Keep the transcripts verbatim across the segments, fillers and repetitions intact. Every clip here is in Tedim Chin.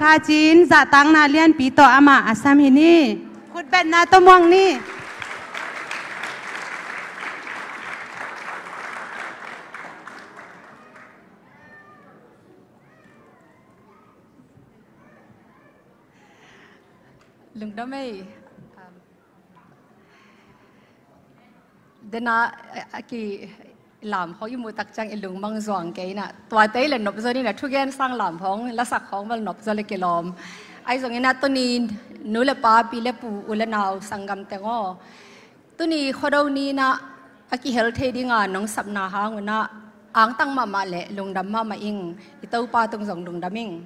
Thacin zahtakna lianpi tawh amah a sam hi ni. Khutbetna tawh muang ni. Lungdam ei. Dena a ki lam khawng i muh tak ciang i lungmang zuang kei ina, tuate i le nop zaw ni ina, thugen sang lam khawng, lasak khawng bel nop zaw le kilawm. Ahi zong ina tuni nu le pa, pi le pu, u le nau, sanggam teng aw, tuni Khuado ni ina a kihel thei dinga nong sapna hang una angtang mahmah le lungdam mahmah ing. I Topa tung zong lungdam ing.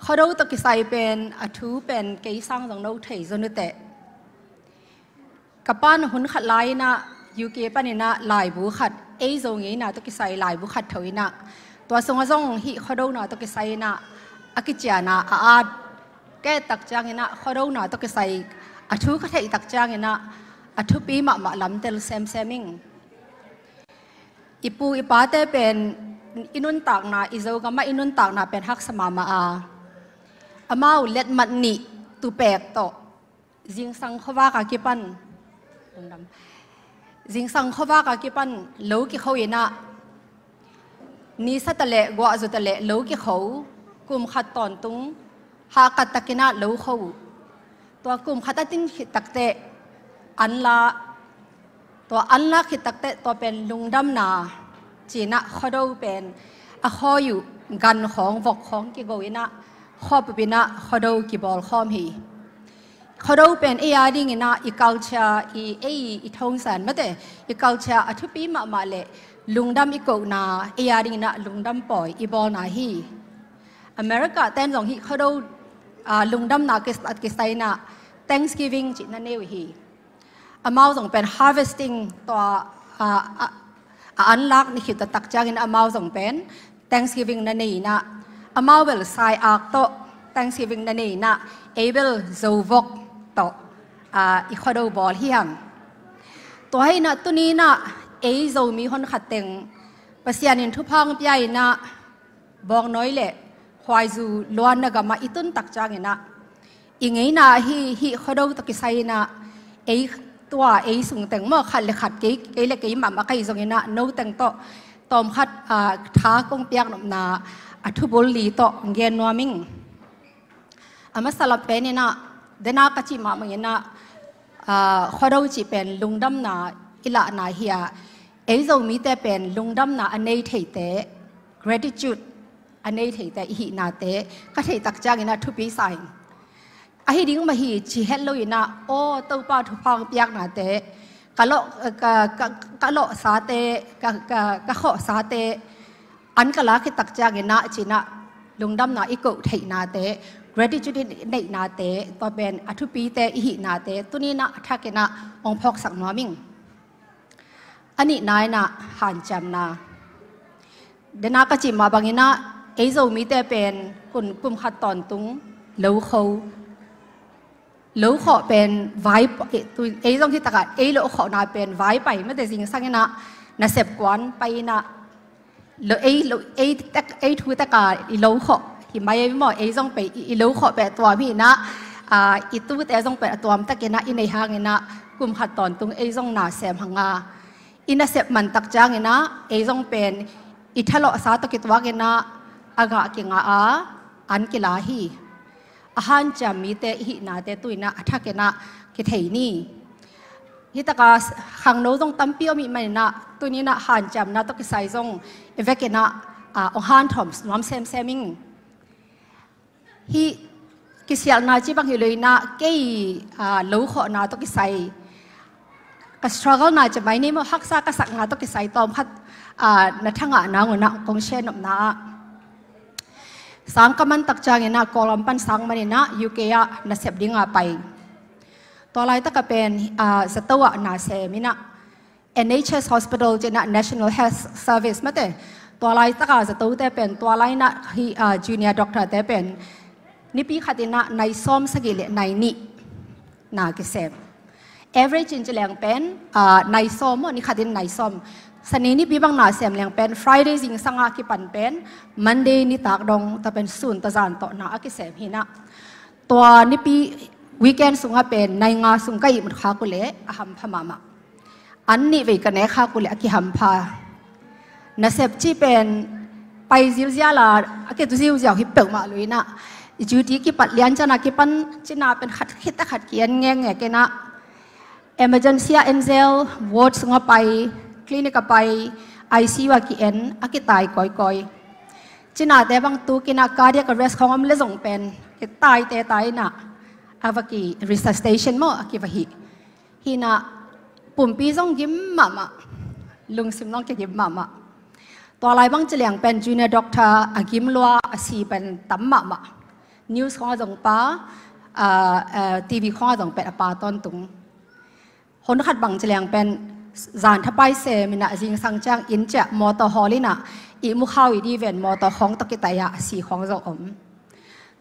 Khuado tawh kisai pen a thu pen kei sang zong no thei zaw nuteh. Ka pan hun khat lai ina U K pan ina laibu khat, ei Zo ngeina tawh kisai laibu khat tho ina, tua sungah zong hih Khuadona tawh kisai ina a kiciana a at ka et tak ciang ina Khuadona tawh kisai a thu ka theih tak ciang ina a thupi mahmah lam tel semsem ing. I pu i pate pen i nuntakna, i Zogamah i nuntakna pen haksa mahmah a, amau letmat nih tupek tawh zingsang khuavak a kipan, zingsang khuavak a kipan lo kikho ina, nisa taleh guahzu taleh lo kikho, kum khat tawntung hahkat tak ina lo kho uh. Tua kum khat a tin khit takteh an la, tua an la khit takteh tua pen lungdamna ci ina Khuado pen a khawi uh, gan khawng vok khawng kigo ina khuapup ina Khuado kibawl khawm hi. Khuado pen ei a ding ina i culture, i ei i thongsan mate, i culture a thupi mahmah le lungdam i kohna, ei a ding ina lungdam pawi i bawlna hi. America ten zong hih Khuado, ah, lungdamna kis-, kisai ina Thanksgiving ci ina nei uh hi. Amau zong pen harvesting tua, ah, ah, a an lak ni khit tak ciang ina amau zong pen Thanksgiving na nei ina, amau bel sai-ak tawh Thanksgiving na nei ina, ei bel Zo vok tawh, ah, i Khuado bawl hi hang. Tua hi ina tuni ina ei Zomi honkhat teng Pasian in thupha hong pia ina bawngnawi le khuaizu luanna gamah i tun tak ciang ina i ngeina ahi hih Khuado tawh kisai ina ei tua ei sung teng maw, khat le khat kei, kei le kei mahmah ka hih zong ina no teng tawh tawmkhat, ah, tha kong piak nopna a thubul li tawh gen nuam ing. A masa lam pen ina dena ka cih mahmah ina, ah, Khuado cih pen lungdamna i lahna hi a, ei Zomite pen lungdamna a nei theite, gratitude a nei theite i hihnate ka theih tak ciang ina thupi sa ing. Ahi ding mah hi ci het lo ina, aw, Topa thupha hong piaknate, ka lawh, ka, ka, ka lawhsate, ka, ka, ka khawhsate an ka lak khit tak ciang ina ci ina lungdamna i koh theihnate, gratitude i neihnate, tua pen a thupite i hihnate tuni ina a thak ina hong phawksak nuam ing. A nihna ina hanciamna. Dena ka cih mah bang ina ei Zomite pen kum, kum khat tawntung lo kho. Lo khawh pen vai, ei zong hi tak a ei lo khawhna pen vai pai mate, zingsang ina nasep kuan pai ina lo, ei lo, ei tek, ei thu tek a i lo khawh hi mai ei maw, ei zong pen i, i lo khawh pen a tuam hi ina, ah, i tute zong pen a tuam tak ina i nei hang ina kum khat tawntung ei zong na sem hang a, i nasep man tak ciang ina ei zong pen i thalawhsa tawh kituak ina a ngah kingah a an kila hi. A hanciam mite i hihnate tu ina a thak ina kithei ni. Hi tak a khangno zong tampi om ih man ina tuni ina hanciamna tawh kisai zong i vek ina, ah, hong hanthawm nuam semsem ing. Hih kisialna ci bang hi lo ina kei, ah, lo khawhna tawh kisai ka struggle na ci mai ni maw, haksa ka sakna tawh kisai tawmkhat, ah, na thangah nang una kong share nopna ah, sang ka man tak ciang ina Kawlgam pan sang man ina U K ah nasep dinga pai. Tua laitak a pen, ah, zato ah na sem ina N H S hospital ci ina National Health Service mate, tua laitak a zatote pen tua lai ina hi, ah, junior doctor te pen nipi khat ina nai sawm sagih le nai nih na kisem. Average in ci leng pen, ah, nai sawm maw, ni khat in nai sawm. Sani nipi bang na sem leng pen Friday zingsang a kipan pen Monday nitak dong, tua pen sun tawh zan tawh na a kisem hi na. Tua nipi weekend sungah pen nai nga sung ka ihmut khak uh leh a hampha mahmah. An nih vei ka nek khak uh leh a kihampha. Nasep cih pen pai zilzial a, a kitu ziuziau hi peuhmah lo hi na. Duty kipat lian ciang a kipan cih na pen khat khit a khat ki-en ngekngek hi na. Emergency ah en zel, ward sungah pai, clinic ah pai, I C U ah ki-en, a kitai kawikawi. Cih nate bang tuk hi na, cardiac arrest khawng om leh zong pen kitai tetai hi na, a va ki resuscitation maw a ki va hih. Hi na, pumpi zong gim mahmah, lungsim zong kigim mahmah. Tua lai bang ci leng pen junior doctor a gim lua a si pen tam mahmah. News khawng ah zong pha, ah, ah, T V khawng ah zong pen a pha tawntung. Hun khat bang ci leng pen zan thapai sem hi na, zingsang ciang inn ciah mawtaw hawl hi na, ihmu khau i ding ven mawtaw khawng tawh kitai a si khawng zong om.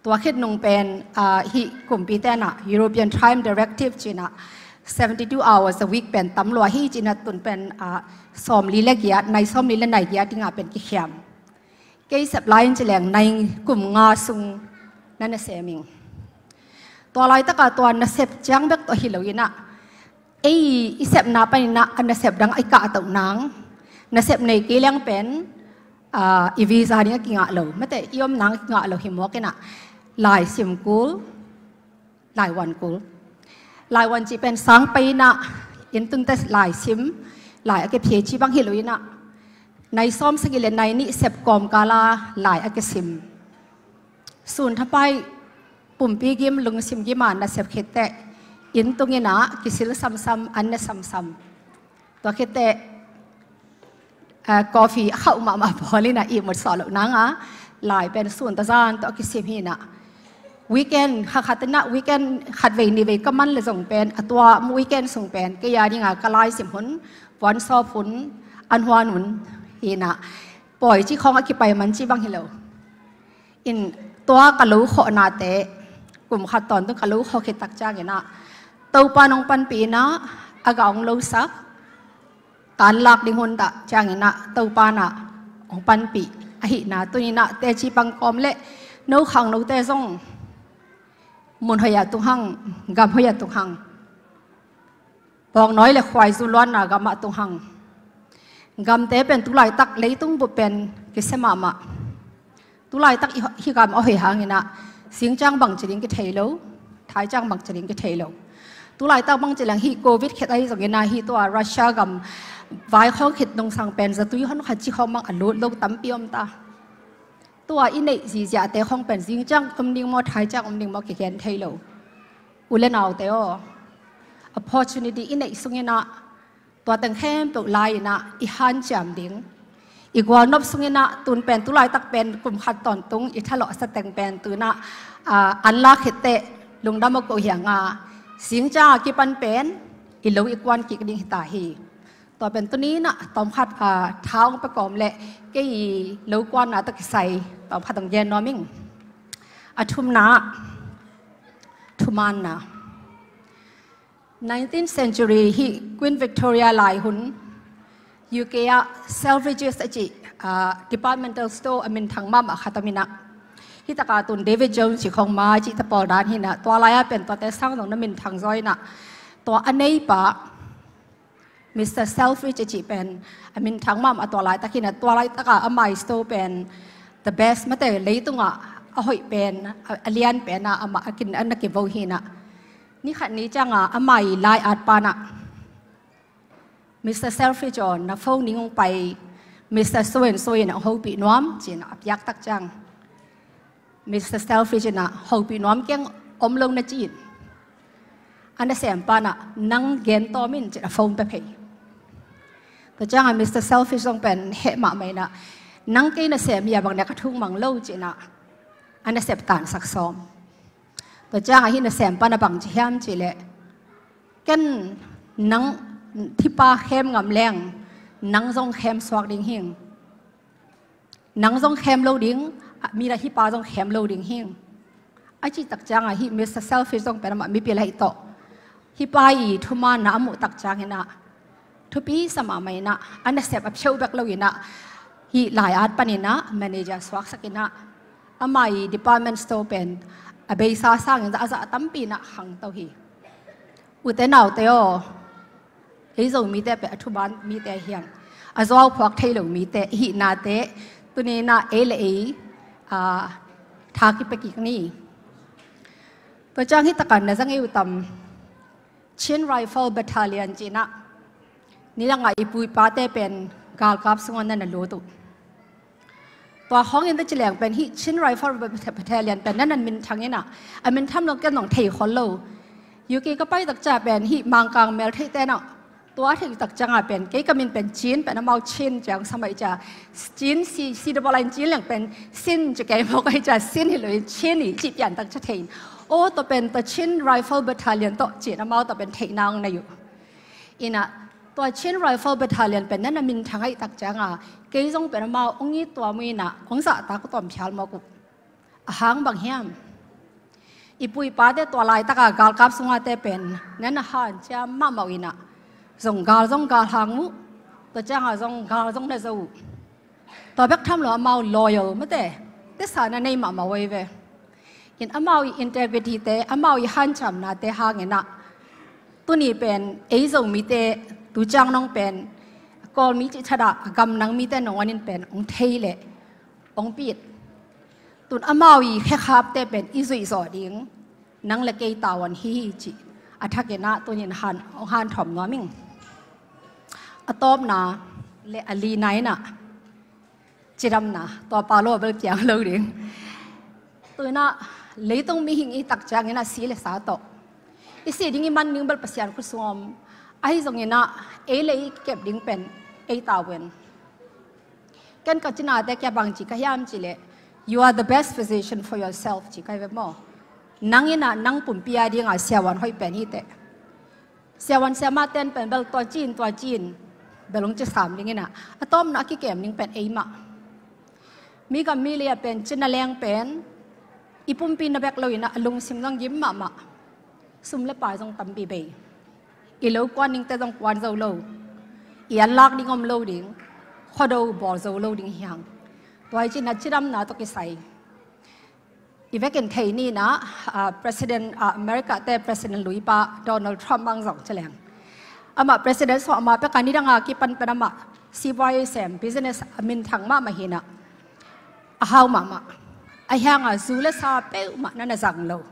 Tua khit nung pen, ah, hih kumpite na European Time Directive ci na seventy two hours a week pen tam lua hi ci na, tun pen, ah, sawmli le giat, nai sawmli le nai giat ding a pen kikhiam. Kei sep lai in ci leng nai kum nga sung na nasem ing. Tua laitak a tua nasep ciang bek tawh hi lo hi na, ei i sepna panin a nasep dang i kahtoh nang, nasep nei kei leng pen, ah, i visa ding a kingah lo, mate i om nang a kingah lo hi mawk hi na, lai sim kul, lai wan kul. Lai wan cih pen sang pai hi na, inn tungte lai sim, lai a kiphia cih bang hi lo hi na, nai sawm sagih le nai nih sep kawmkal a lai a kisim. Sun thapai, pumpi gim, lungsim gim a nasep khit teh, inn tung hi na kisil samsam, an ne samsam. Tua khit teh, ah, coffee a khauh mahmah pawl hi na ihmut sawh loh nang a, lai pen sun tawh zan tawh a kisim hi na. Weekend khat khat hi na, weekend khat vei nih vei ka man leh zong pen, a tua weekend sung pen kei a ding a ka lai sim hun, puan sawp hun, an huan hun hi na. Pawi cih khawng a kipai man cih bang hi lo. In tua ka lo khawhnate, kum khat tawntung ka lo khawh khit tak ciang hi na, Topa nong panpih hi na, a gah hong lo sak, ka an lak ding hun tak ciang hi na, Topa na hong panpih ahih na, tuni na teci pang kawm le no khangnote zong mun hoih ah tung hang, gam hoih ah tung hang. Bawngnawi le khuaizu luanna gam ah tung hang. Gamte pen tu laitak leitung bup pen kisia mahmah. Tu laitak i ho-, hih gam a hoih hang hi na, zing ciang bang ci ding kithei lo, thai ciang bang ci ding kithei lo. Tu laitak bang ci leng hih covid khit ahi zong hi na, hih tua Russia gam vai khawng khit nungsang pen zatui hon khat cih khawng bang a lut lo tampi om ta. Tua i neih ziahziahte khawng pen zing ciang om ding maw, thai ciang om ding maw kigen thei lo. U le naute aw, opportunity i neih sung hi na, tua teng khempeuh lai hi na i hanciam ding. I gualnop sung hi na, tun pen tu laitak pen kum khat tawntung i thalawhsa teng pen tu hi na, ah, an lak khit teh lungdam a ko hi hang a, zing ciang a kipan pen i lo i kuan kik ding hi ta hi. Tua pen tuni na tawm khat, ah, tha hong pia kawm le kei lo kuanna tawh kisai tawm khat hong gen nuam ing. A thumna, thumaanna. Nineteenth century hih Queen Victoria lai hun U K ah Selfridges a cih, ah, departmental store a minthang mahmah khat om hi na. Hih tak a tun David Jones cih khawng mai cih ta pawl dan hi na. Tua lai ah pen tuate sang zong na minthang zaw hi na. Tua a neipa Mister Selfridge a cih pen a minthang mahmah tua laitak hi na. Tua laitak a amah store pen the best, mate leitung ah a hoih pen, a, a lian pen a, amah a kin, a na kivo hi na. Ni khat ni ciang a amah i lai-at pa na, Mister Selfridge aw, na phone ning hong pai, Mister So and So in a hong hopih nuam ci na a piak tak ciang, Mister Selfridge in a hopih nuam keng, om lo na ci in. A nasempa na, nang gen tawm in ci na phone pia phei. Tua ciang a Mister Selfridge zong pen heh mahmah in a, nang kei nasem hi a, bang na ka thuk mang lo ci na, a nasep tansak sawm. Tua ciang a hih nasempa na bang ci hiam cih leh, ken nang, hih pa khem ngam leng nang zong khem suak ding hing. Nang zong khem lo ding, a, mi na hih pa zong khem lo ding hing. A cih tak ciang a hih Mister Selfridge zong pen amah mipil ahi tawh, hih pa i thumaanna a muh tak ciang hi na, thupi sa mahmah inah, a nasep a pheuh bek lo inah, hih lai-at paninah manager suaksak inah, amah i department store pen a beisa sangin zahzah tampi inah khangto hi. Ute naute aw, ei Zomite pen a thuman mite hiang, a zuauphuak thei lo mite ihihnate tuninah ei le ei, aa, tha kipia kik ni. Tua ciang hih takan na zang ei uh tam? Chin Rifle Battalion cinah nidangah i pu i pate pen galkap sungah na na lut uh. Tua khawngin ta cileng pen hih Chin Rifle Battalion pen na na minthang inah, a mintham lo ken zong thei khol lo. U K ka pai takcia pen hih Mangkang mel theihte nah tua theih takciangah pen kei ka min pen Chin pen amau Chin ciang samai cia, Chin si, si double line Chin leng pen Sin ci kei mawk ahi cia, Sin hi lo in Chin hi ci pian takcia thei in, aw tua pen tua Chin Rifle Battalion tawh cin amau tua pen theihna ong nei uh. Inah tua Chin Rifle Battalion pen na na minthang ahi takcianga kei zong pen amau ong it tuam uh inah ong zahtak uh tawm phial mawk uh. A hang bang hiam? I pu i pate tua laitaka galkap sungate pen na na hanciam mahmah uh inah, zong gal zong gal hang uh, tua cianga zong gal zong na zo uh. Tua bek tham lo amau loyal mate, tesa na nei mahmah uh ei ve. In amau i integrity te, amau i hanciamnate hanginah tuni pen ei Zomite tu ciang nong pen Kawlmi cih thadah a gamnang mite nong onin pen ong thei leh ong pit. Tun amau i khekhapte pen i zuih zawh ding nang le kei tavuan hi hi cih a thakinah tunin han, ong hanthawm nuam ing. A tawpna le a lina inah cidamna, tua pa lo bel kiang lo ding. Tuinah leitung mihing i tak cianginah si le sa tawh i si ding i man ding bel Pasian khut sung om. Ahi zonginah ei le ei kep ding pen ei tavuan. Ken ka cinate kia bang ci ka hiam cileh, you are the best physician for yourself ci ka hi ve maw. Nang inah nang pumpi a dinga siavuan hoih pen hi teh. Siavuan siamah ten pen bel tua cin tua cin bel ong ci sam ding inah, a tawpna a kikem ding pen ei mah. Mi gam mi lei a pen cina leng pen i pumpi na bek lo inah a lungsim zong gim mahmah. Sum le pai zong tampi bei. I lo kuan dingte zong kuan zo lo. I anlak ding om lo ding. Khuado bawl zo lo ding hiang. Tua hi cinah cidamna tawh kisai i vekin thei ninah, ah, President, ah, America te President luipa Donald Trump mang zong cileng. Amah President suah ma peka nidanga kipan pen amah sipuai sem business a minthang mahmah hinah a hau mahmah. A hianga zu le sa peuhmah na na zang lo.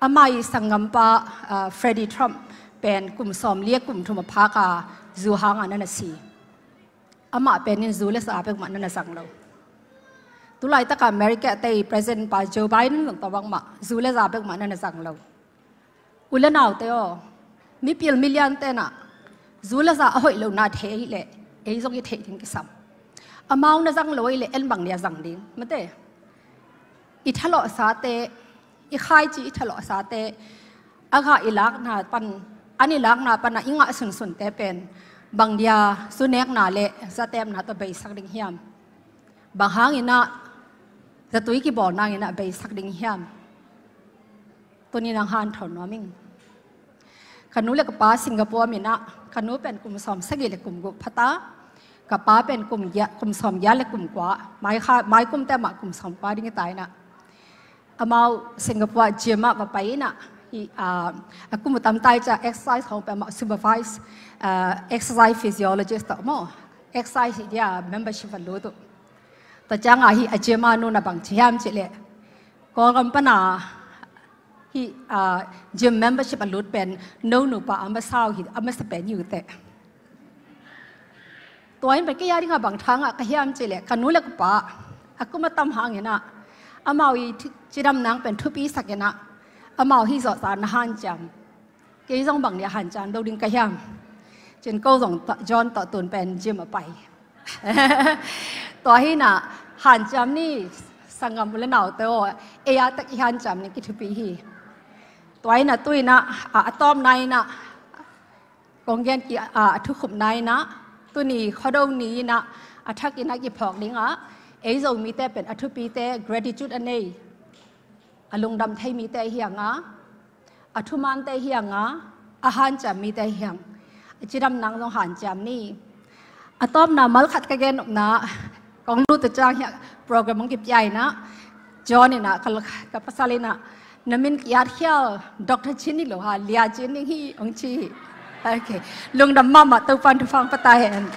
Amah i sanggampa, ah, Freddie Trump pen kum sawm li a kum thum a phaka zu hanga na na si. Amah penin zu le za peuhmah na na zang lo. Tulaitaka America te i President pa Joe Biden zong tua bangmah zu le za peuhmah na na zang lo. U le naute aw, mipil milian tenah zu le za a hoih lo na thei ahileh ei zong i theih ding kisam. Amau na zang lo ahileh en bang dia zang ding mate. I thalawhsate, i khaici i thalawhsate, a gah i lakna pan, an i lakna pana i ngah sunsunte pen bang dia zunekna le zatemna tawh beisak ding hiam? Bang hanginah zatui kibawlna inah beisak ding hiam? Tunin ang hanthawn nuam ing. Ka nu le ka pa Singapore minah, ka nu pen kum sawm sagih le kum guk phata, ka pa pen kum gia, kum sawm gia le kum kua, mai kha, mai kumte mah kum sawm kua ding i ta inah. Amau Singapore gym ah va pai inah, i, ah, a kum uh tamtai ca exercise khawng pen amah supervise, ah, exercise physiologist tawh maw, exercise hi dia membership va lut uh. Tua cianga hi a gym a nu na bang ci hiam cileh, Kawlgam pana hi, ah, gym membership a lut pen no nupa a masa uh hi, a masa pen hi uh teh. Tua in pen kei a dinga bang thangah ka hiam cileh, ka nu le ka pa a kum a tam hanginah amau i cidamnang pen thupi sakinah amau hi zawhsa na hanciam. Kei zong bang dia hanciam do ding ka hiam? Cin ko zong John tawh tun pen gym a pai. Tua hinah hanciam ni sanggam u le naute aw, ei a tak i hanciam ni kithupi hi. Tua hinah tu inah, a, a tawpna inah kong gen ki, a, a thukhupna inah tuni Khuado ni inah a thak inah kiphawk dingah ei Zomite pen a thupite gratitude a nei, a lungdam thei mite hianga, a thumante hianga, a hanciam mite hiang. cidam nang zong hanciam ni. A tawpna mal khat ka gen nopna, kong lut a ciang hiah program hong kipia inah, John inah, ka, ka pasal inah, na min ki-at khial, Doctor Cin hi lo ha, Lia Cin ding hi, hong ci hi. Okay. Lungdam mahmah, Topan thupha pia ta hen.